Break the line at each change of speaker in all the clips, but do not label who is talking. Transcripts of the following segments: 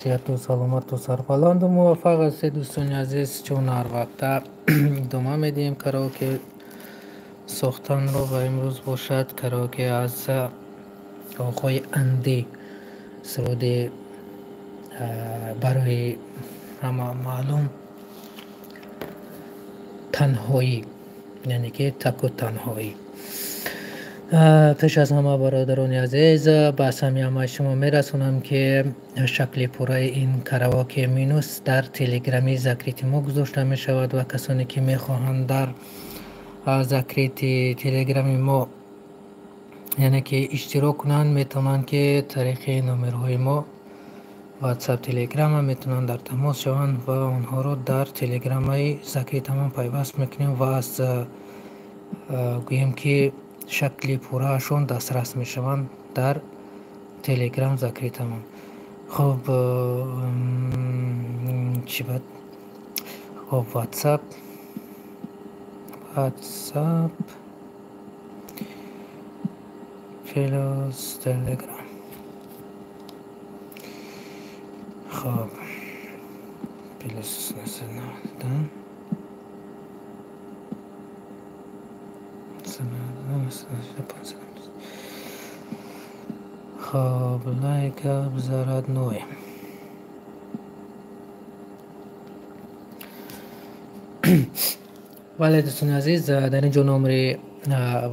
Сиҳату саломату сарбаланду муваффақ ҳастед, дӯстони азиз. Чун ҳар вақта идома медиҳем караоке сохтанро ва имрӯз бошад караоке аз оғои Анди, суруди барои ҳама маълум танҳоӣ, яъне ки таку танҳоӣ. Пеш аз ҳама, бародарони азиз, ба самъи ҳамаи шумо мерасонам, ки шакли пурраи ин караоке минус дар телеграми закрытый мо гузошта мешавад ва касоне ки мехоҳанд дар закрытый телеграми мо, яъне ки иштирок кунанд, метавонанд, ки тариқи номерҳои мо ватсап, телеграма метавонанд дар тамос шаванд ва онҳоро дар телеграмаи закрытый амон пайваст мекунем ва аз гӯем ки шакли пурраашон дастрас мешаванд дар телеграм закрытый амон. Хуб, чӣ бад? Хуб, ватсап плюс телеграм. Хуб, плюс 992 5. Хоб, лайка за родной. Бале, дӯстони азиз, дар ин ҷо номери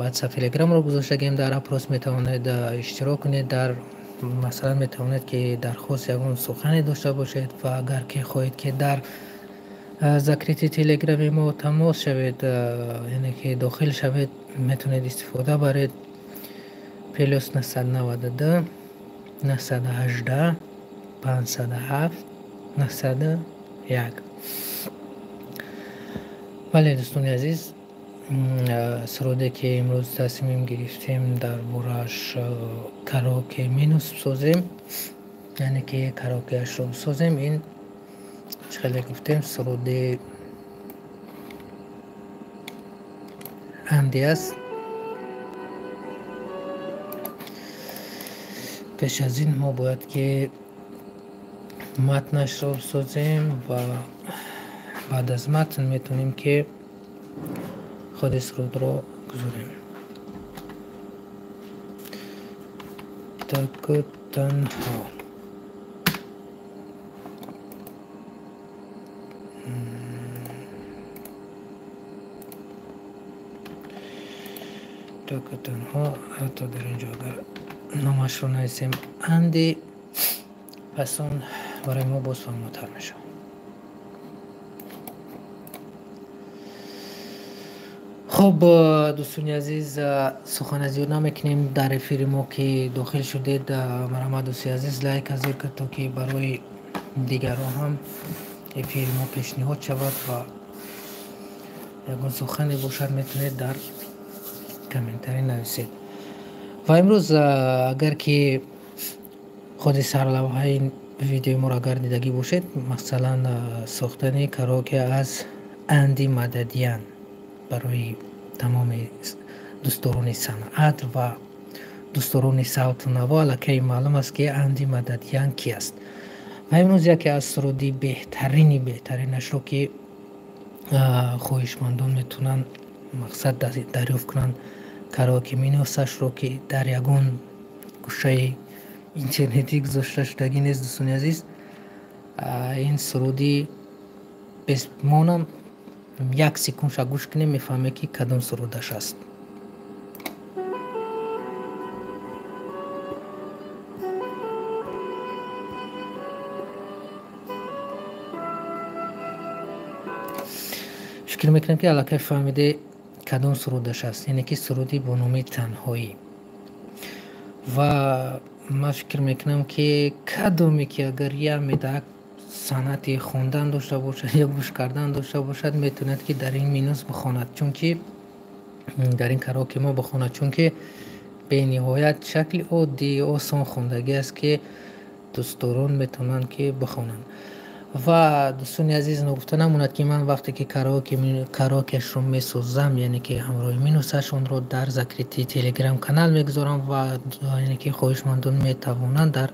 ватсап, телеграмро гузоштагем дар опрос, метавонед иштирок кунед. Дар масалан метавонед, ки дархост, ягон сухане дошта бошед ва агар ки хоҳед, ки дар закрытый телеграми мо тамос шавед, яъне ки дохил шавед, метавонед истифода баред плюс 992 918 507 901. Бале, дӯстони азиз, суруде ки имрӯз тасмим гирифтем дар борааш караоке минус бисозем, яъне ки караокеашро бисозем, ин чӣ хеле гуфтем, суруди Анди аст. Пеш аз ин мо бояд ки матнашро бисозем ва баъд аз матн метавонем, ки худи сурудро гузорем. Таку танҳо. Таку танҳо. Ҳатто дар ин ҷо агар номашро нависем Анди, пас он барои мо боз фаҳмотар мешавад. Хуб, дӯстони азиз, сухана зиёд намекунем. Дар эфири мо ки дохил шудед, марҳамат, дӯсти азиз, лайк зер кунед, то ки барои дигарон ҳам эфири мо пешниҳод шавад ва ягон сухане бошад, метавонед дар комментарӣ нависед. Ва имрӯз агар ки худи сарлавҳаи видеои моро агар дидагӣ бошед, масалан, сохтани караоке аз Анди Мададиян барои тамоми дӯстдорони санъат ва дӯстдорони савту наво аллакай маълум аст, ки Анди Мададиян ки аст. Ва имрӯз яке аз суруди беҳтарини беҳтаринашро, ки хоҳишмандон метавонанд мақсад дарёфт кунанд, караоке минусашро, ки дар ягон гӯшаи интернетӣ гузошта шудагӣ нест, дӯстони азиз, ин суруди бесмонам як секундша гӯш кунем, мефаҳмем, ки кадом сурудаш аст. Фикр мекунам, ки аллакай фаҳмиде кадом сурудаш аст, яъне ки суруди бо номи Танҳоӣ. Ва ман фикр мекунам, ки кадоме ки агар як медак санъати хондан дошта бошад ё гӯш кардан дошта бошад, метавонад, ки дар ин минус бихонад, чунки дар ин караоке мо бихонад, чунки бениҳоят шакли оддӣ, осон хондагӣ аст, ки дӯстдорон метавонанд, ки бихонанд. Ва, дӯстони азиз, ногуфта намонад, ки ман вақте ки караокеашро месозам, яъне ки ҳамроҳи минусаш, онро дар закрытый телеграм канал мегузорам ва яъне ки хоҳишмандон метавонанд дар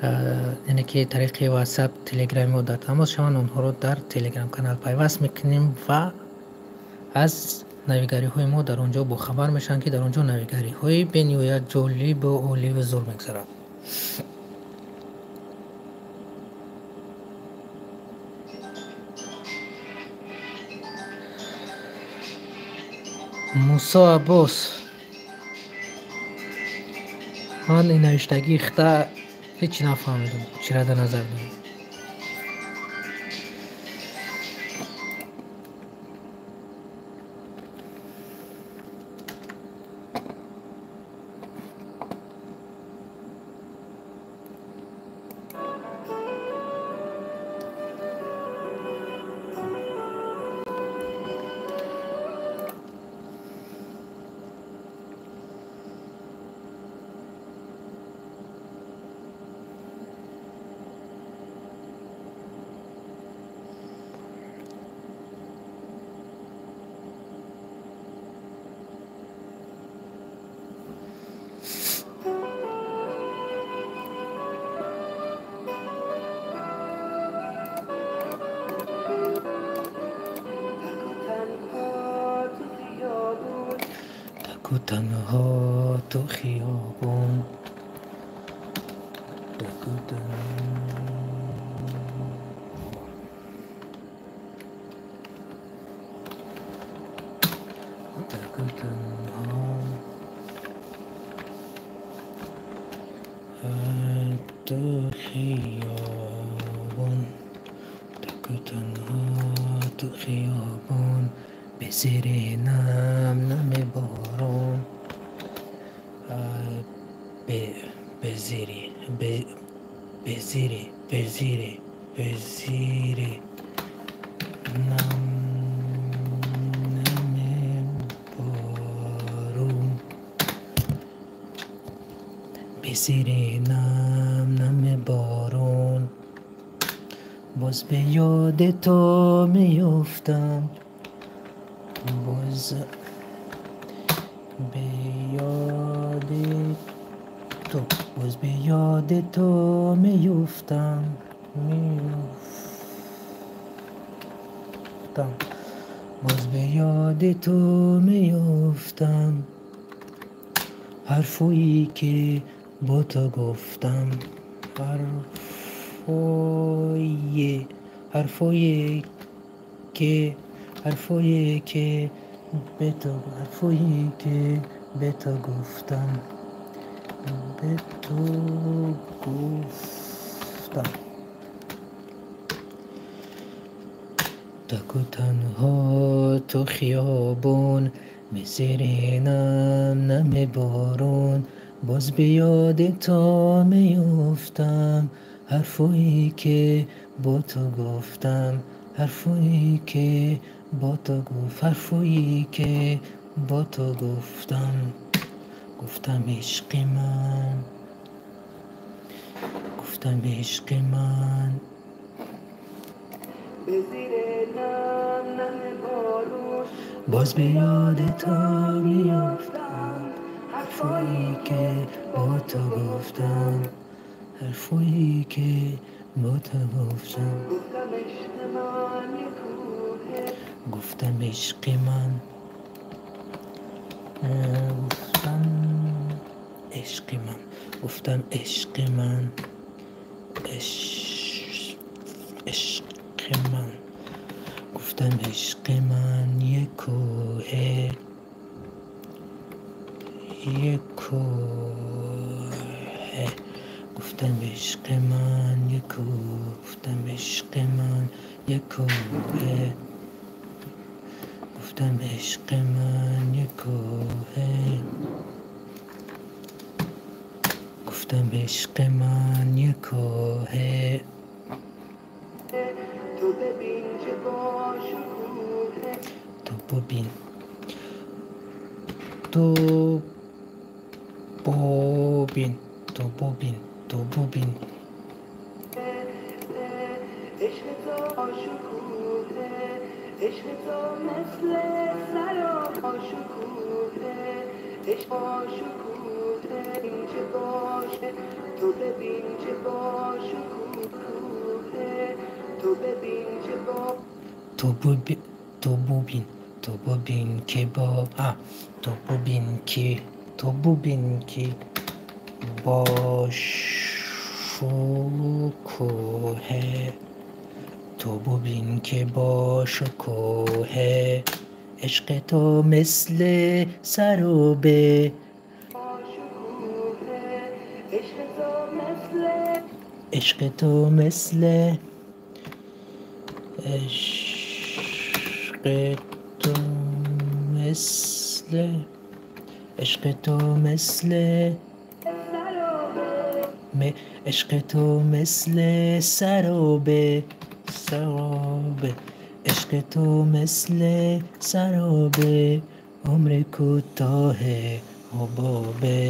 Яъне ки тариқи WhatsApp, Telegram мо дар тамос шаванд, онҳоро дар Telegram канал пайваст мекунем ва аз навигариҳои мо дар он ҷо бохабар мешаванд, ки дар он ҷо навигариҳои бениҳоят ҷолибу оливу зур мегузарад. Мусо Аббос, ман ин навиштагии хита ҳеҷ нафаҳмидам, чира дар назар дорем. Танҳо ту хиёбон, таку танҳо ту хиёбон, таку танҳо ту хиёбон, бе зери нам намеборон. Бе зири, бе зири, бе зири, бе зири нам намеборон, бе зири нам намеборон. Боз бе ёди ту меёфтам, боз бе ёди ту, боз бе ёди ту меёфтам, меёфтам, боз бе ёди ту меёфтам. Ҳарфое ки бо ту гуфтам, ҳарфое, ҳарфое ки, ҳарфое ки бе ту, ҳарфое ки бе ту гуфтам, бе ту гуфтам. Таку танҳо ту хиёбон, бе зери нам намеборон. Боз бе ёди ту меёфтам, ҳарфое ки бо ту гуфтам, ҳарфое ки бо ту гуфт, ҳарфое ки бо ту гуфтам. Гуфтам ишқи ман, гуфтам ишқи ман, боз бе ёди ту меёфтам, ҳарфое ки бо ту гуфтам, ҳарфое ки бо ту гуфтам. Гуфтам ишқи ман, гуфтам ишқи ман, гуфтам ишқи ман, ишқи ман, гуфтам ишқи ман як кӯҳе, як кӯҳе. Гуфтам ишқи ман як кӯҳ, гуфтам ишқи ман як кӯҳе, гуфтам ишқи ман як кӯҳе, гуфтам ишқи ман як кӯҳе. Ту бубин, ту бубин, ту бубин, ту бубин. Ту бубин, ту бубин ки бо ту бубин ки, ту бубин ки бо шукӯҳе, ту бубин ки бо шукӯҳе, ишқи ту мисли саробе, ишқи ту мисли, ишқи ту мисли, ишқи ту мисли, ишқи ту мисли саробе, саробе, ишқи ту мисли саробе, умри кӯтоҳе ҳубобе,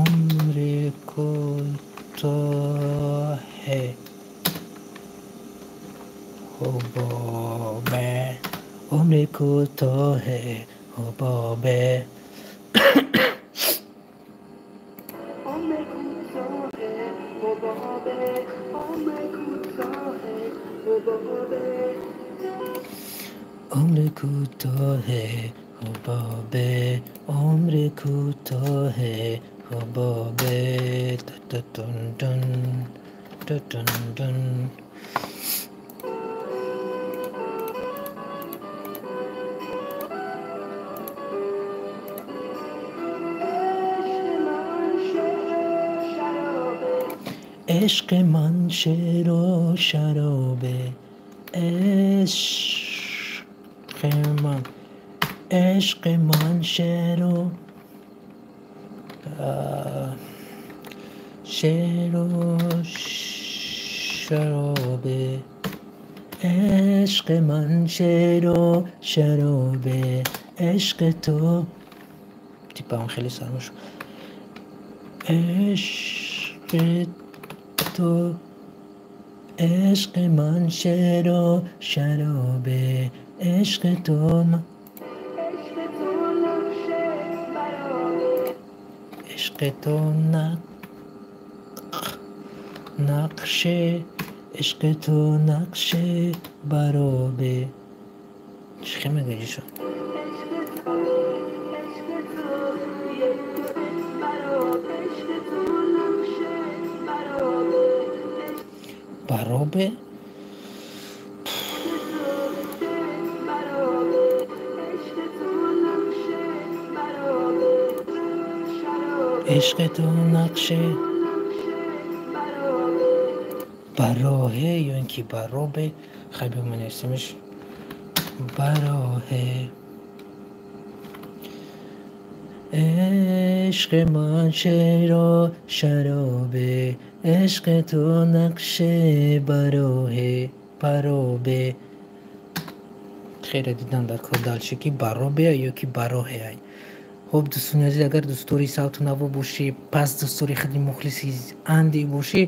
умри кӯтоҳе ҳубобе, умри кӯтоҳе ҳубобе. Умри кӯтоҳе ҳубобе, умри кӯтоҳе ҳубобе. Тун-тун, тун-тун. Ишқи ман шеру шаробе, ишқи ман, ишқи ман шеру, шеру шаробе, ишқи ман шеру шаробе, ишқи ту, типа он хеле сармош, ишқи ту, ишқи ман шеру шаробе, ишқи ту, ишқи ту нақше, ишқи ту нақше баробе. Чӣ хел мегӯӣ ишо? Баробе? Ишқи ту нақше бароҳе ё ин ки баробе, хай бимонесимиш бароҳе. Ишқи ман шеру шаробе, ишқи ту нақше бароҳе, баробе. Хеле дидан дар кор дальше ки баробе ё ки бароҳе. Хуб, дӯстони азиз, агар дӯстдори савту наво бошӣ, пас дӯстдори худи мухлиси анди бошӣ,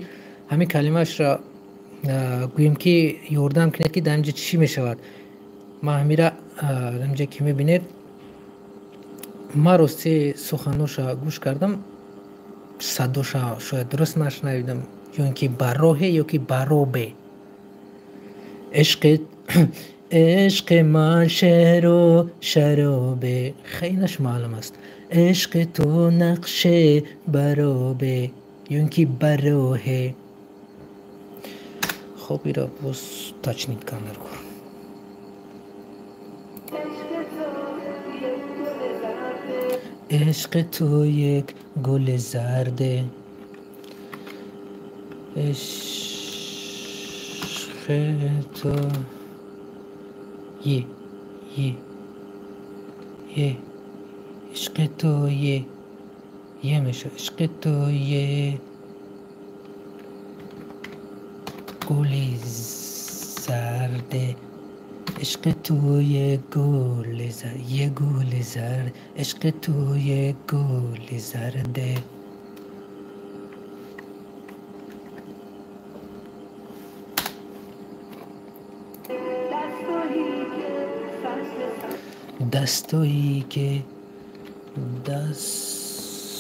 ҳамин калимаашро гӯем ки ёрдам кунед ки дар инҷа чӣ мешавад. Ман ҳамира дар инҷа ки мебинед, ман рости суханоша гӯш кардам, садоша шояд дуруст нашунавидам, ё ин ки бароҳе ё ки баробе. Ишқи ишқи ман шеру шаробе, хелаш маълум аст. Ишқи ту нақше баробе ё ин ки бароҳе. Хуб, ира боз тачнид кан дар кор. Ишқи ту як гули зарде, ишқи ту е е е, ишқи ту е е мешавад, ишқи ту е гули зарде, ишқи ту е гули зард, е гули зард, ишқи ту е гули зарде. Дастое ки Дасто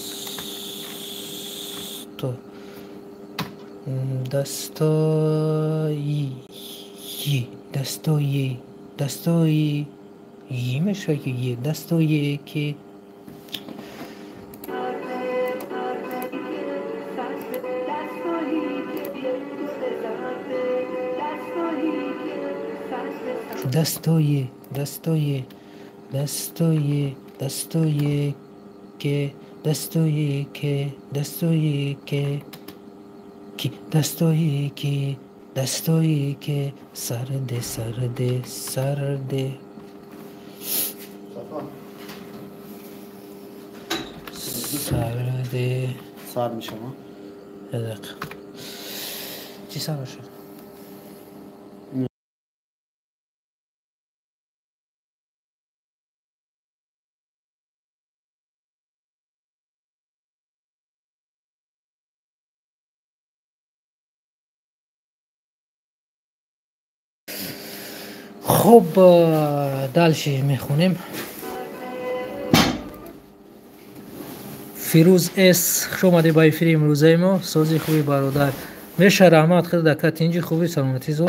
дастои дастои дастои й мешавад ки е дастое ки дастое дастое дастое дастое ке дастое ке дастое ке ки дастое ки дастое ке сарде сарде сарде сарде
сар мешава.
Чӣ сар мешавад? Хуб, дальше мехонем. Фирӯз С, хуш омадӣ ба эфири имрӯзаи мо. Сози хуби бародар. Меша раҳмат, хеле дака тинҷи хуби саломатӣ зо.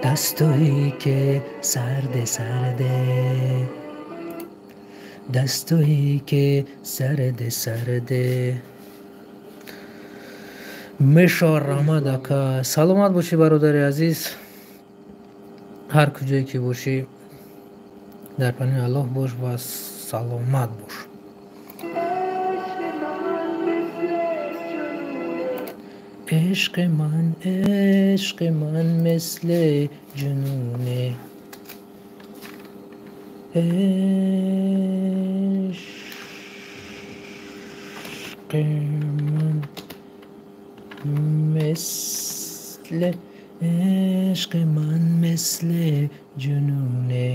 Дастое ке сарде сарде дастое ке сарде сарде. Меша раҳмат ака, саломат бошӣ бародари азиз. Ҳар куҷое ки бошӣ дар паноҳи Аллоҳ бош ва саломат бош. Ишқи ман, ишқи ман мисли ҷунуне, ишқи ман мисли ишқи ман мисли ҷунуне,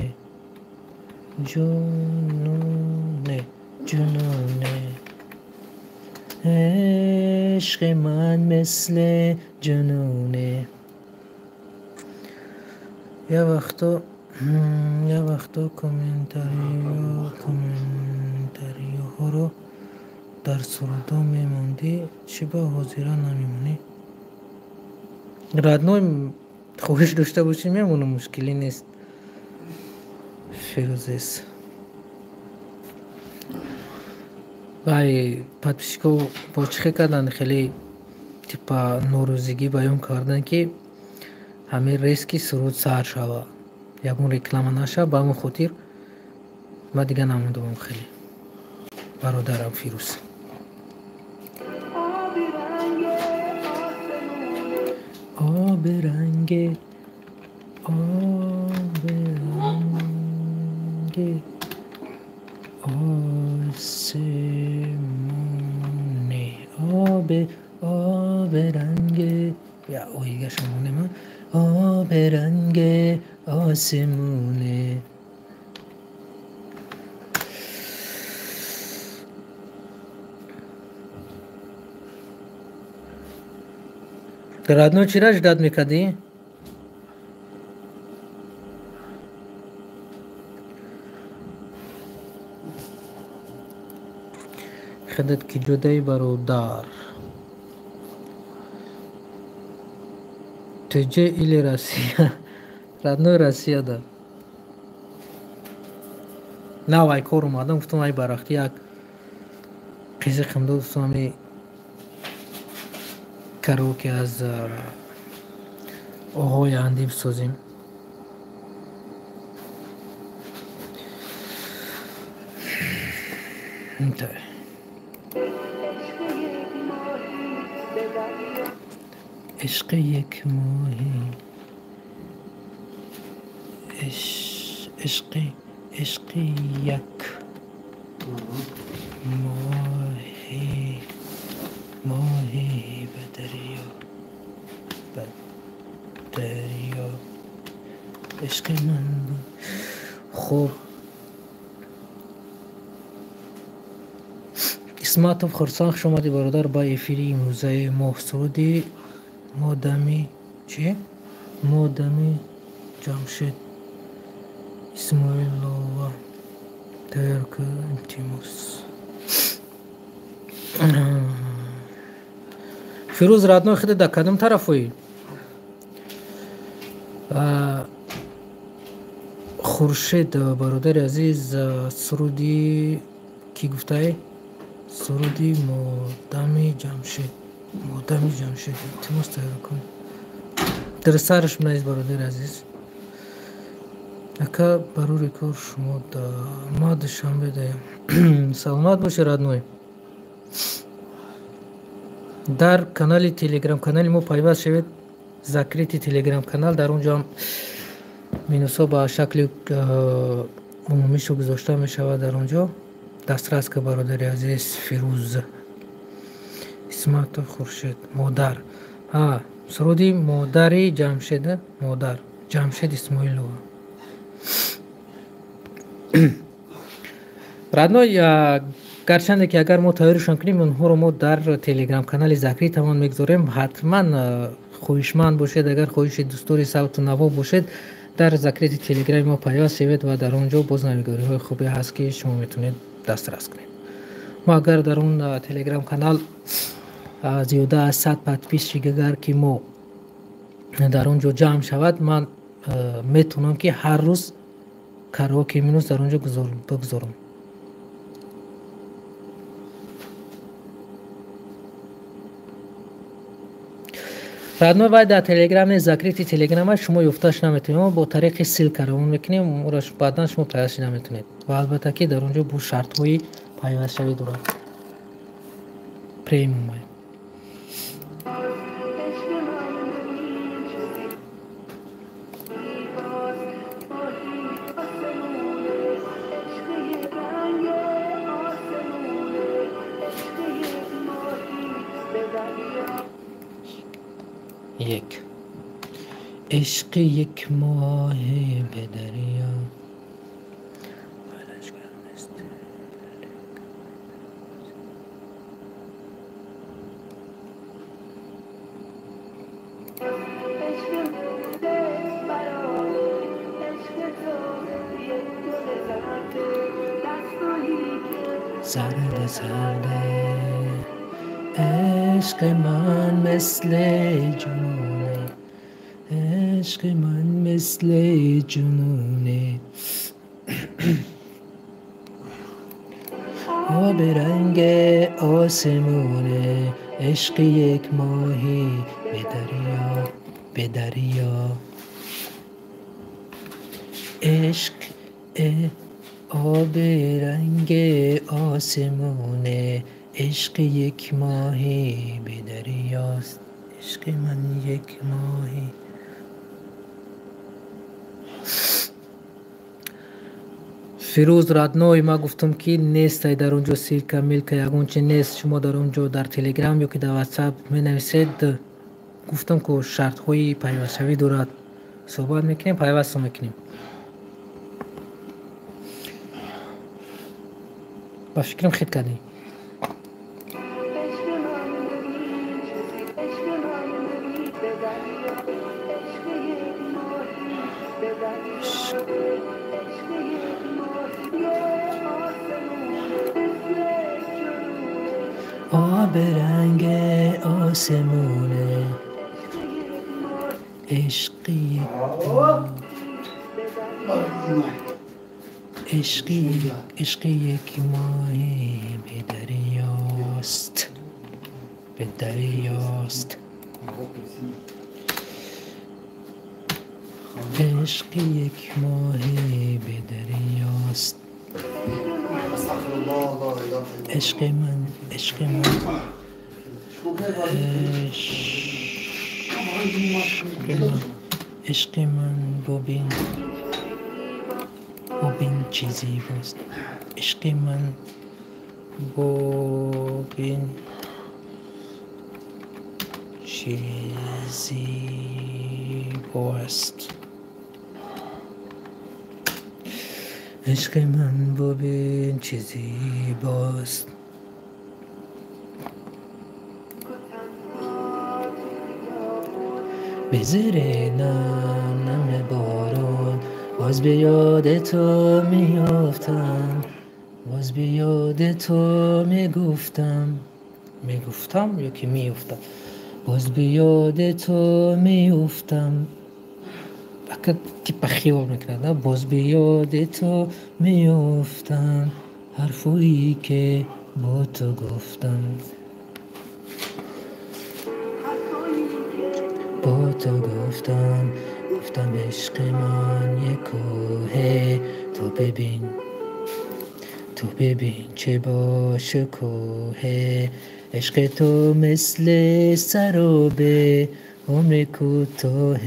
ҷунуне, ҷунуне, ишқи ман мисли ҷунуне. Я вақто комментариёҳоро дар сурудҳо мемондӣ, чӣ ба ҳозира намемонӣ? Родной, хоҳиш дошта бошӣ мемонам, мушкилӣ нест. Фирӯзес вай подписчикҳо бо чӣ хел карданд, хеле типа норӯзигӣ баён карданд, ки ҳамин резки суруд сар шава, ягон реклама нашава. Ба ҳамон хотир ман дигар намондам хеле. Бародарам Фирӯз. Оби ранге, оби ранге осмоне, оби оби ранге я оигаша монема, оби ранге осмоне. Родной, чира ждать мекардӣ? Худат ки ҷудаи бародар? ТЖ или Россия? Родной, Россияда. Нав ай кор омадам, гуфтам ай барахти як қизиқам дод, гуфтам ами караоке аз оғои андӣ бисозем. Ишқи як моҳӣ, ишқи ишқи як моҳӣ, моҳӣ ба дарё, ба дарё ишқи ман буд. Хуб, Исматов Хурсанд, хуш омадӣ бародар ба эфири имрӯзаи мо. Суруди модами чи? Модами Ҷамшед Исмоилова тайёр кун, илтимос. Фирӯз родной, худат дар кадом тарафоӣ? Хуршед бародари азиз, суруди кӣ гуфтаӣ? Суруди модами Ҷамшед, модами Ҷамшед, илтимос тайёр кун. Дурустараш бинавис бародари азиз. Ака, барори кор шумо да ма Душанбе даям. Саломат бошӣ, родной. Дар канали телеграм канали мо пайваст шавед, закрытый телеграм канал, дар он ҷо ҳам минусҳо ба шакли умумишу гузошта мешавад, дар он ҷо дастрас ка бародари азиз. Фирӯз Исматов Хуршед, модар, суруди модари Ҷамшед, модар Ҷамшед Исмоилова. Родной, гарчанде ки агар мо тайёришон кунем, онҳоро мо дар телеграм канали закрытамон мегузорем. Ҳатман хоҳишманд бошед, агар хоҳиши дӯстдори савту наво бошед, дар закрытый телеграми мо пайваст шавед ва дар он ҷо боз навигариҳои хубе ҳаст, ки шумо метавонед дастрас кунед. Мо агар дар он телеграм канал зиёда аз 100 подписчик агар ки мо дар он ҷо ҷамъ шавад, ман метавонам ки ҳар рӯз караоке минус дар он ҷо бигузорам. Родной, вай дар телеграм закрытый телеграма шумо ёфташ наметавонед, мо бо тариқи ссылка равон мекунем, ӯро баъдан шумо пайваст шуда наметавонед. Ва албатта ки дар он ҷо бо шартҳои пайвастшавӣ дорад. Премиум. Як ишқи як моҳе ба дарё. Сарде сарде ишқи ман мисли ҷунуне, ишқи ман мисли ҷунуне, оби ранги осмоне, ишқи як моҳӣ ба дарё, ба дарё. Ишқ оби ранги осмоне, ишқи як моҳӣ ба дарёст, ишқи ман як моҳӣ. Фирӯз родной, ман гуфтам ки нестай дар он ҷо ссылка милка ягон чи нест. Шумо дар он ҷо дар телеграм ё ки дар ватсап менависед. Гуфтам ку шартҳои пайвастшавӣ дорад. Суҳбат мекунем, пайвастро мекунем. Ба фикрам хит кардем. آب رنگ آسمونه، عشقی عشقی عشقی یک ماهی به دریاست، به دریاست. عشقی یک ماهی به دریاست. عشق من، عشق من، عشق من ببین، ببین چه زیباست. عشق من ببین چه زیباست. عشق من ببین چه زیباست. به زیر نم نم بارون باز به یاد تو میافتم، باز به یاد تو میگفتم، میگفتم یا که میافتم، باز به یاد تو میافتم. فقط تیپا خیال میکند، باز به یاد تو میافتم، حرفایی که با تو گفتم، با تو گفتم، گفتم عشق من یک کوه، تو ببین، تو ببین چه با شکوه، عشق تو مثل سرابه، عمر کوتاه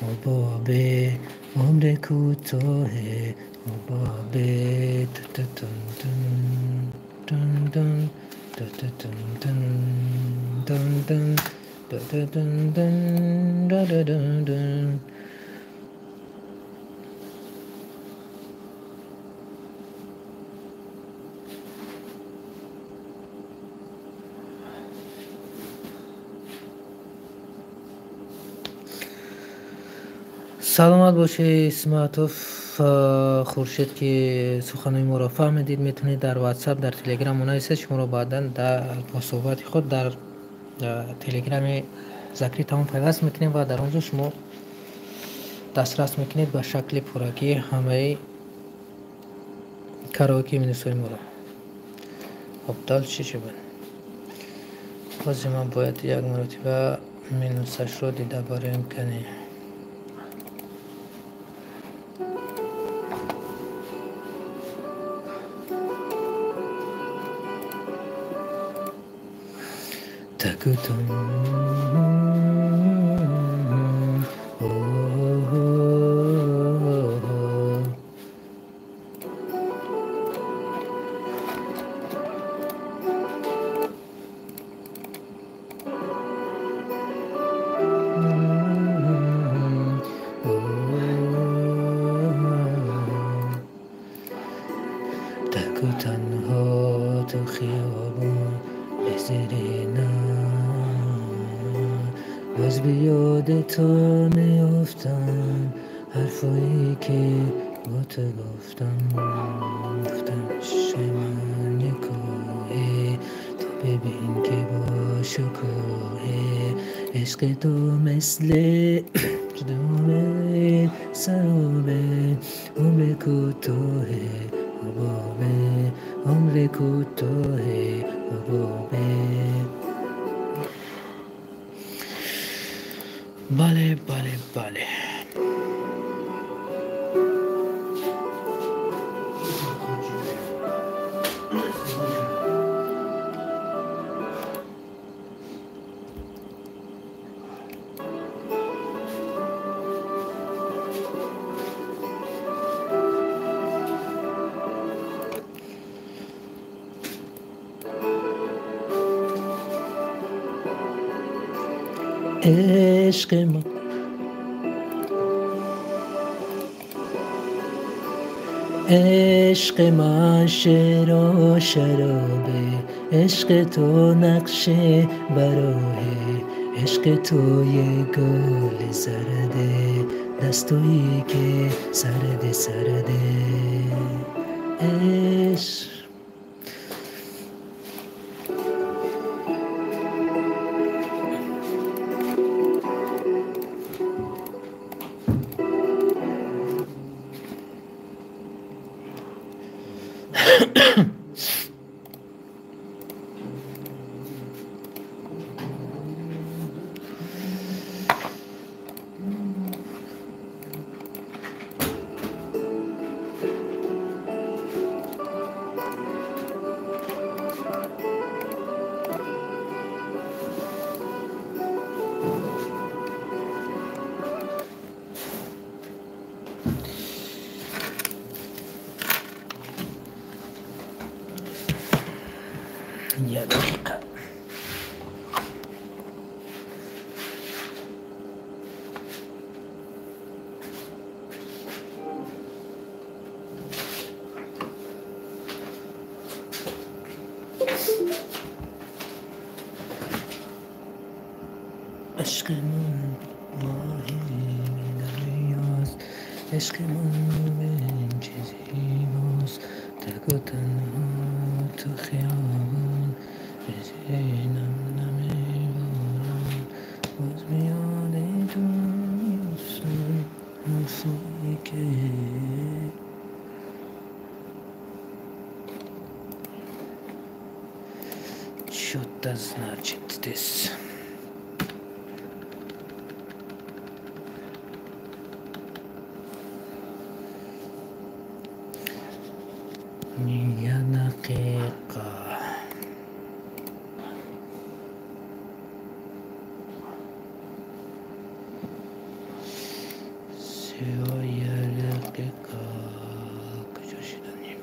حبابه، عمر کوتاه حبابه. تن تن تن تن تن تن تن تن تن تن تن. Саломат бошед, Исматов Хуршед, ки суханои моро фаҳмидед. Метавонед дар WhatsApp, дар Telegram нависед, шуморо баъдан бо суҳбати худ дар Телеграми Закри тамом пайваст мекунем ва дар он ҷо шумо дастрас мекунед ба шакли пуррагии ҳамаи караоке минусҳои моро. Хоб, дальше чӣ буд? Бози ман бояд як маротиба минусашро дида бароем кани. تکتم تک و تنها تو خیابون به زیر باز به یاد تو میافتم، حرفایی که با تو گفتم، گفتم عشق من یک کوه، تو ببین که با شکوه، عشق تو مثل دوم سرابه، عمر کوتاه حبابه، عمر کوتاه حبابه. بله بله بله. عشق من، عشق من شعر و شرابه، عشق تو نقش براهه، عشق تو یه گل زرده، دستایی که سرده سرده. عشق یه دقیقه. عشق من Ишқи ман чӣ зебост, таку танҳо ту хиёбон, бизинам намеборам, боз биёди ту меафтам, ки что-то значит здесь. Я дақиқа. Всё, я дақиқа. Куҷо шиданем?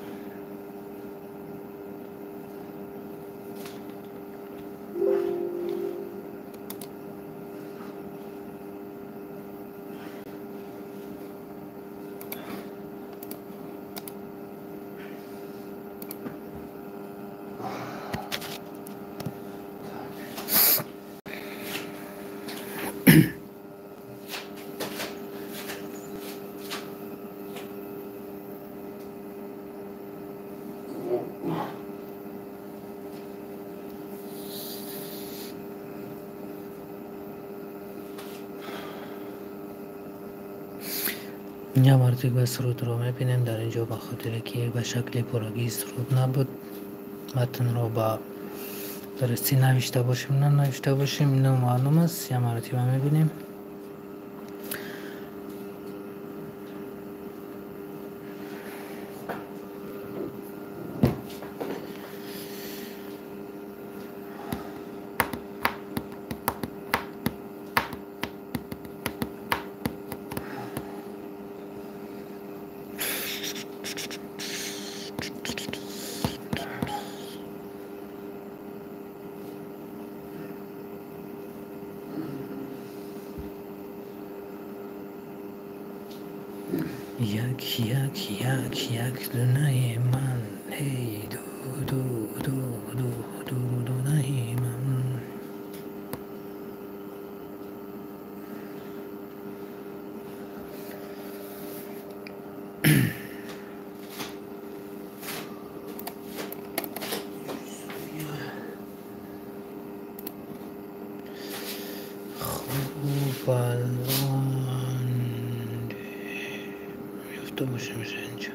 Я мартиба сурудро мебинем дар ин ҷо, ба хотире ки ба шакли пуррагии суруд набуд, матнро ба дурустӣ навишта бошем, нанавишта бошем, ино маълум аст. Я маротиба мебинем. Як, як, як, як дунаи ман, эй ду, ду, ду, ду, ду, дунаи ман. Хуб, алон ёфта бошем инҷо.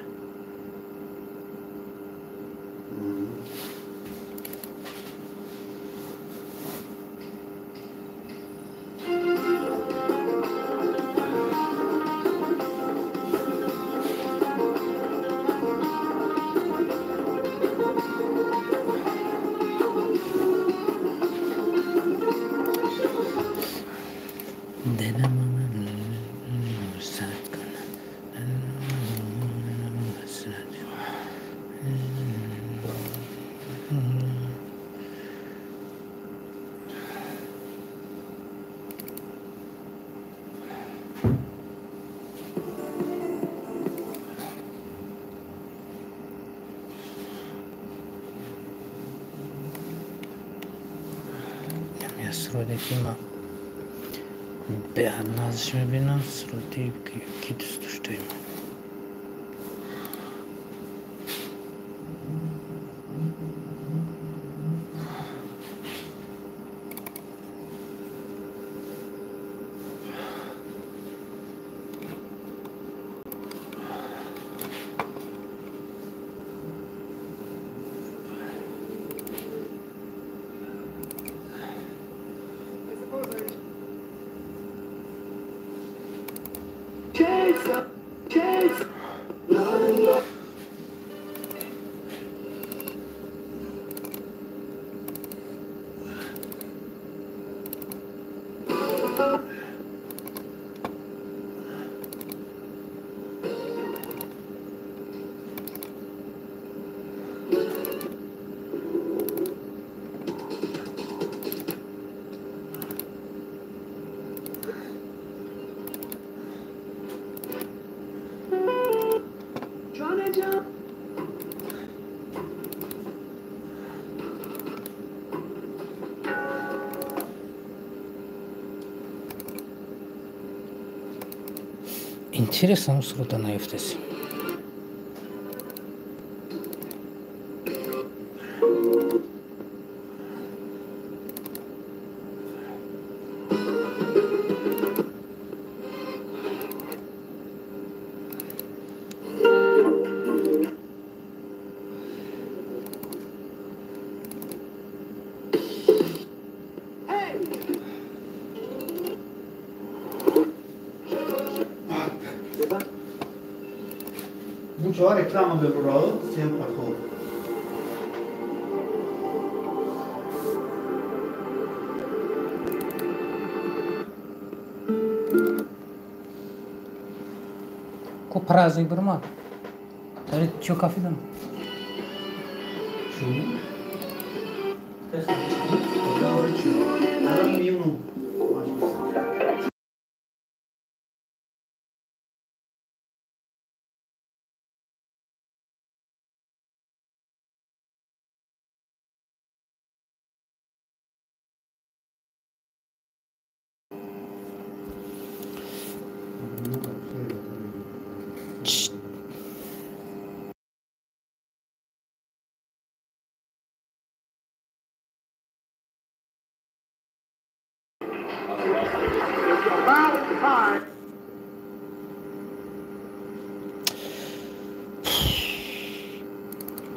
Дилам сад кунам, ҳасрат. Я суруде ки ман беҳад нозиш мебинам, суруди ки дӯст доштаем. Интересно, суруда наёфтаст.
Бучаҳо реклама мебурад, всем подход.
Ко праздник бурма? Дари чё кафидан?
Чу? Чу?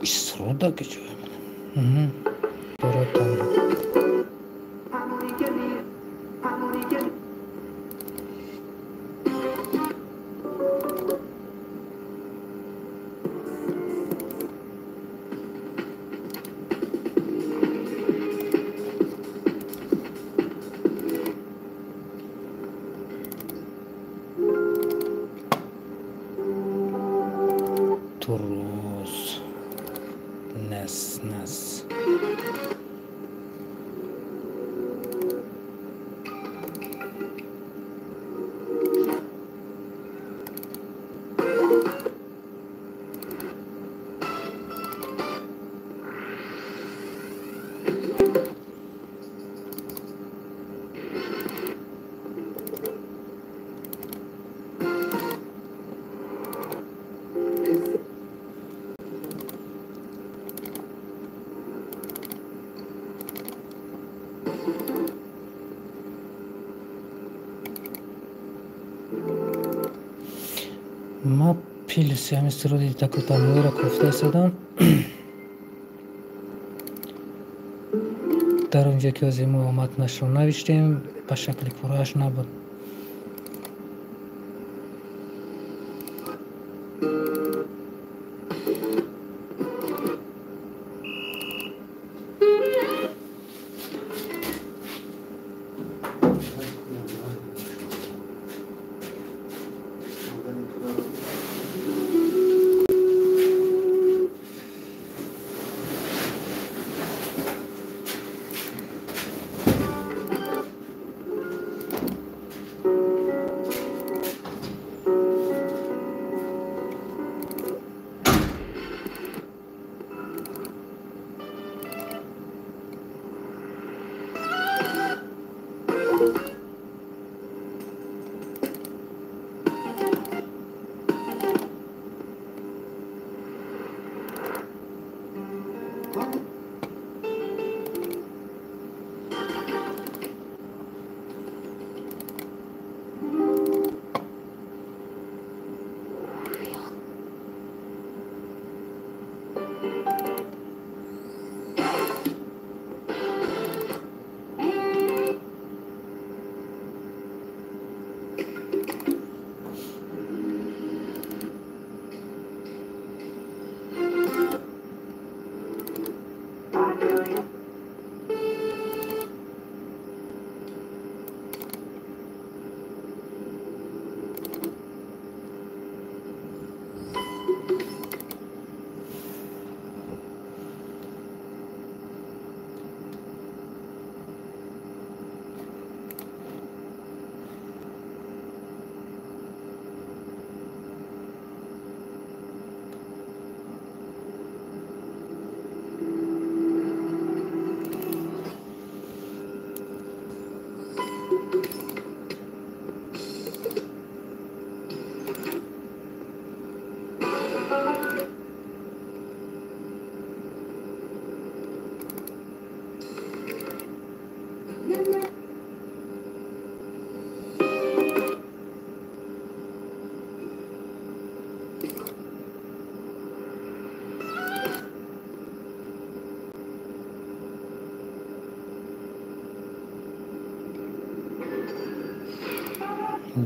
Суруда ки чӯ? Турус нас нас. Ма плюси ҳамин суруди такутанҳоеро кофта истодам. Дар он ҷо ки ҳозир мо матнашро навиштем, ба шакли пуррааш набуд.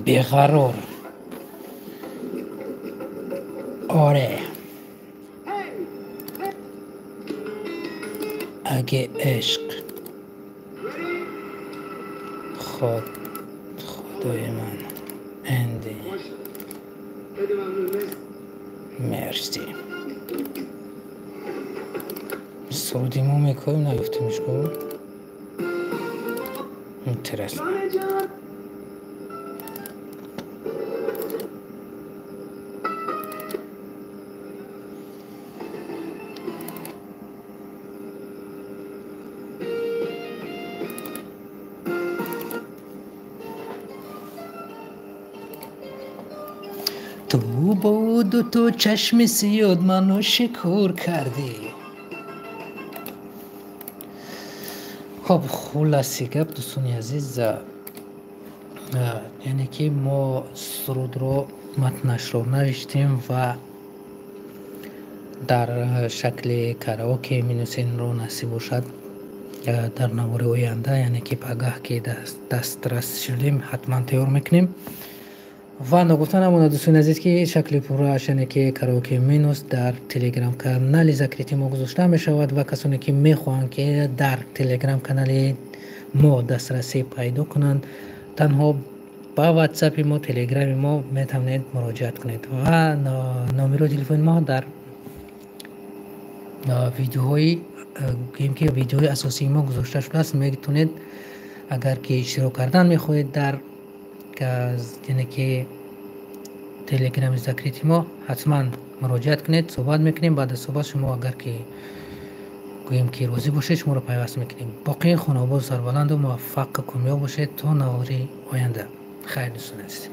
Беғарор. Оре. Аге ишқ. Худои ман. Энди. Мерси. Суруди мо мекоем наёфтемш ку? Интересно. Ту буду ту чашми сиёд ману шикур кардӣ. Хоб, хулоси гап, дӯстони азиз, яъне ки мо сурудро матнашро навиштем ва дар шакли караоке минусинро насиб бошад дар навори оянда, яъне ки пагаҳ ки дастрас шудем, ҳатман тайёр мекунем. Ва ногуфта намонад, дӯстони азиз, ки шакли пуррааш, яъне ки караоке минус, дар телеграм канали закрытый мо гузошта мешавад ва касоне ки мехоҳанд ки дар телеграм канали мо дастрасӣ пайдо кунанд, танҳо ба ватсапи мо, телеграми мо метавонед муроҷиат кунед ва номерои телефони мо дар видеоҳои гӯем ки видеои асосии мо гузошта шудааст. Метавонед, агар ки иштирок кардан мехоҳед дар яъне ки телеграми закрытый мо, ҳатман муроҷиат кунед, суҳбат мекунем. Баъд аз суҳбат шумо агар ки гӯем ки розӣ бошед, шуморо пайваст мекунем. Боқии хонободу сарбаланду муваффақу комёб бошед то навори оянда. Хайр, дӯстони азиз.